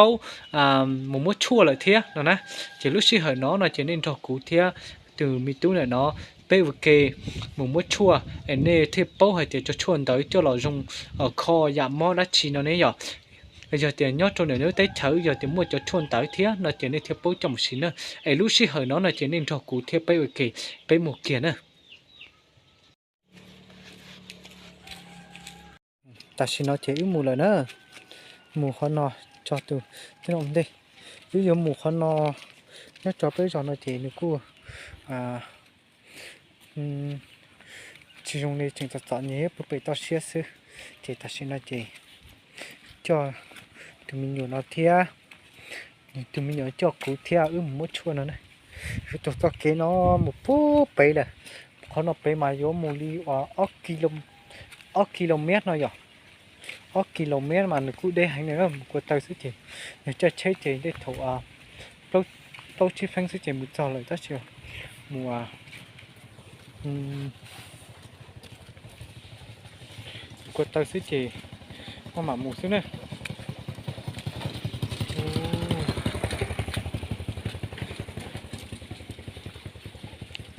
paub mus muab tshuaj lawm thiab no na. Ces lub sij hawm no no ces nej nrog kuv thiab tus me tub ntawm no peb ua ke mus muab tshuaj es nej thiaj paub hais tias cov tshuaj ntawd coj los zoo kho yam mob dab tsi no ne yom. Yog tias nyob rau ntawm lub teb chaws yog tias muaj cov tshuaj ntawd thiab no ces nej thiaj paub coj mus siv na. Es lub sij hawm no no ces nej nrog kuv thiab peb ua ke, peb mus kiag na. Tam sim no ces wb mus lawm na, mus qhov no tso tus tib no ntej. Wb yuav mus qhov no, nyob rau peb zos no ces nws kuj tsis zoo li tseem txom txom nyem puag pem toj siab xwb. Ces tam sim no ces coj tus me nyuam no thiab, tus me nyuam coj kuv thiab wb mus muab tshuaj no na. Yuav taug txoj kev no mus puag pem lawm, qhov no pem mas yuav mus li ob kis lus mev no yom. Ob kis lus mev mas nws kuj deb heev na, mus kua taw xwb ces, yog caij tsheb ces tej thaum plaub tsib feeb xwb ces mus txog lawm tab sis mus kua taw xwb ces maj mam mus xwb na.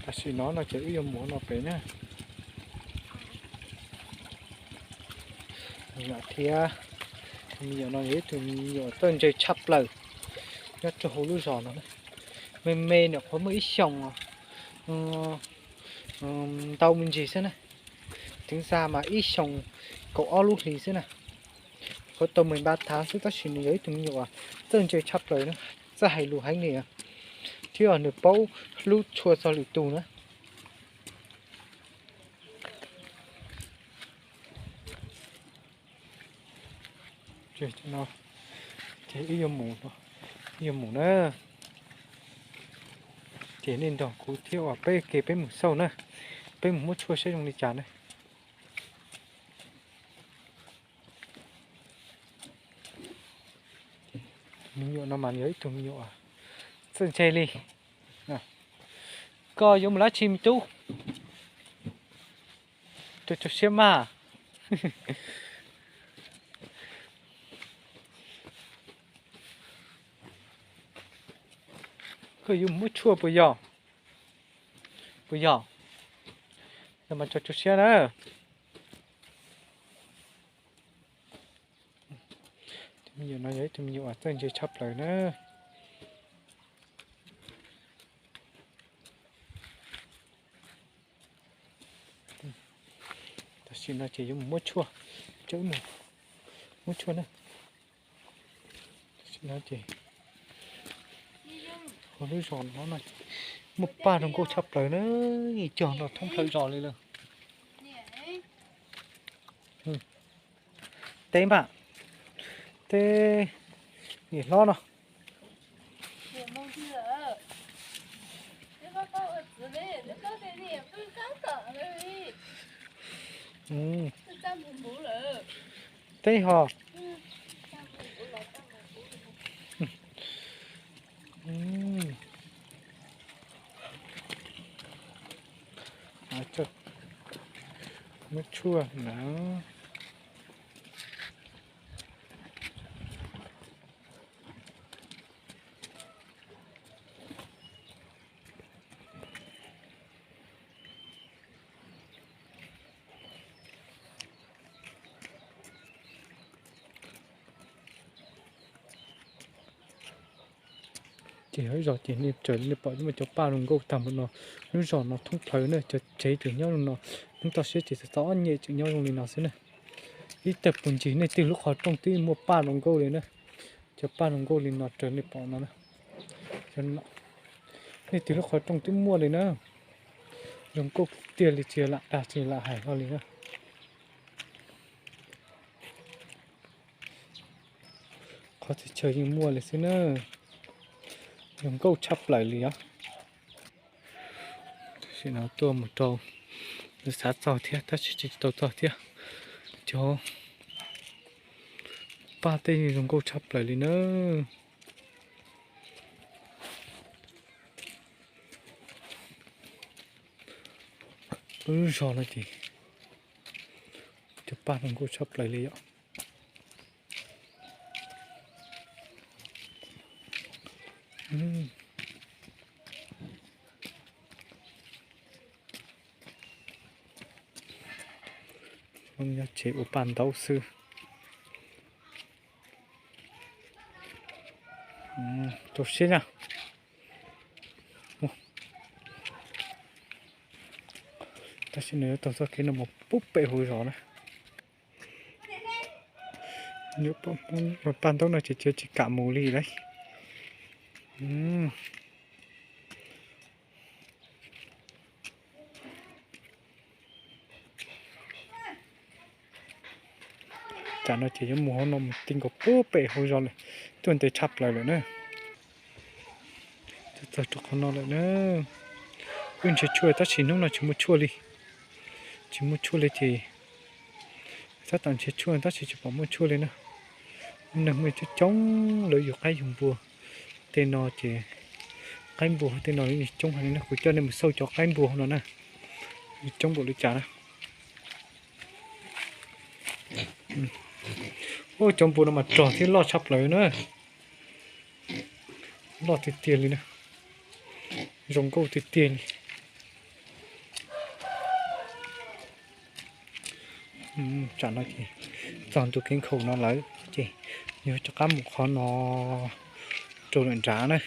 Tam sim no no ces wb yuav mus no pem na. Yom thiab, tus me nyuam no yog ib tug me nyuam txawj ntse tshaj plaws nyob rau hauv lub zos no. Me me nyuam qhuav muaj ib xyoos ntau me ntsis xwb na, teev xa mas ib xyoos kaum ob lub hlis xwb na. Qhuav tau mus npa thav xwb tab sis nws yog ib tug me nyuam txawj ntse tshaj plaws na, txawj hais lus heev li, thiab nws paub hlub tshua txog lwm tus na. Ces wb yuav mus na, ces nej nrog kuv thiab uas peb ke peb mus xauj na, peb mus muab tshuaj saib zoo li cas na. Me nyuam no mas yog ib tug me nyuam txawj ntse li. Koj yuav mus dab tsi me tub? Rau rau siab mas. Koj yuav mus muab tshuaj puas yog? Puas yog? Yog mas rau rau siab na. Tus me nyuam no yog ib tug me nyuam uas txawj ntse tshaj plaws na. Tam sim no ces yuav mus muab tshuaj, muab tshuaj na. Tam sim no ces hauv lub zos no no muaj paj zoo nkauj tshaj plaws na, cog nrog thoob plaws zos li lawm. Teb npam, teb niam hlob no. Teb ho. Muab tshuaj na. Ces hauv zos ces nej raws nej pom muaj cov paj zoo nkauj tag npaum no. Lub zos no thoob plaws na, cov tsev tseem nyob zoo no, hnub toj siab ces txom txom nyem tseem nyob zoo li no xwb na. Ib tag puag ncig nej twb lub qhov rooj twb muaj paj zoo nkauj li na. Cov paj zoo nkauj li no raws nej pom no na. Nej twb lub qhov rooj twb muaj li na. Zoo nkauj tiag li tsis lam dag tsis lam hais hlo li na. Qhov txhia chaw yeej muaj li xwb na. Zoo nkauj tshaj plaws li os. Tam sim no tuaj mus rau, xav txog thiab tab sis tsis tau txog thiab. Cov paj tej zoo nkauj tshaj plaws li na. Lub zos no ces cov paj zoo nkauj tshaj plaws li yom. Nyob tsev ua paj ntaub xwb. Rau siab na. Tab sis nws yuav taug txoj kev no mus pub pem hauv zos na. Paj ntaub no ces tsis kam mus li lauj. Tsam no ces yuav mus hauv no mus ti nkaus pub pem hauv zos lawm, tuaj ntev tshaj plaws lawm na. Txog rau qhov no lawm na. Wb nrhiav tshuaj tab sis hnub no tsis muaj tshuaj li. Tsis muaj tshuaj li ces tab tom nrhiav tshuaj tab sis tsis pom muaj tshuaj li na. Neeg muaj coob coob lawv yug qaib yug npua. Tej no ces qaib npua tej no coob heev li na, kuv coj nej mus xauj cov qaib npua hauv no na. Coob npaum li cas na. Ua cov npua no mas rog thiab loj tshaj plaws na. Loj tiag tiag li na. Zoo nkauj tiag tiag li. Tsam no ces txog ntu kev nkhaus no lawm ces yuav rov qab mus qhov no rau lawm nrad na.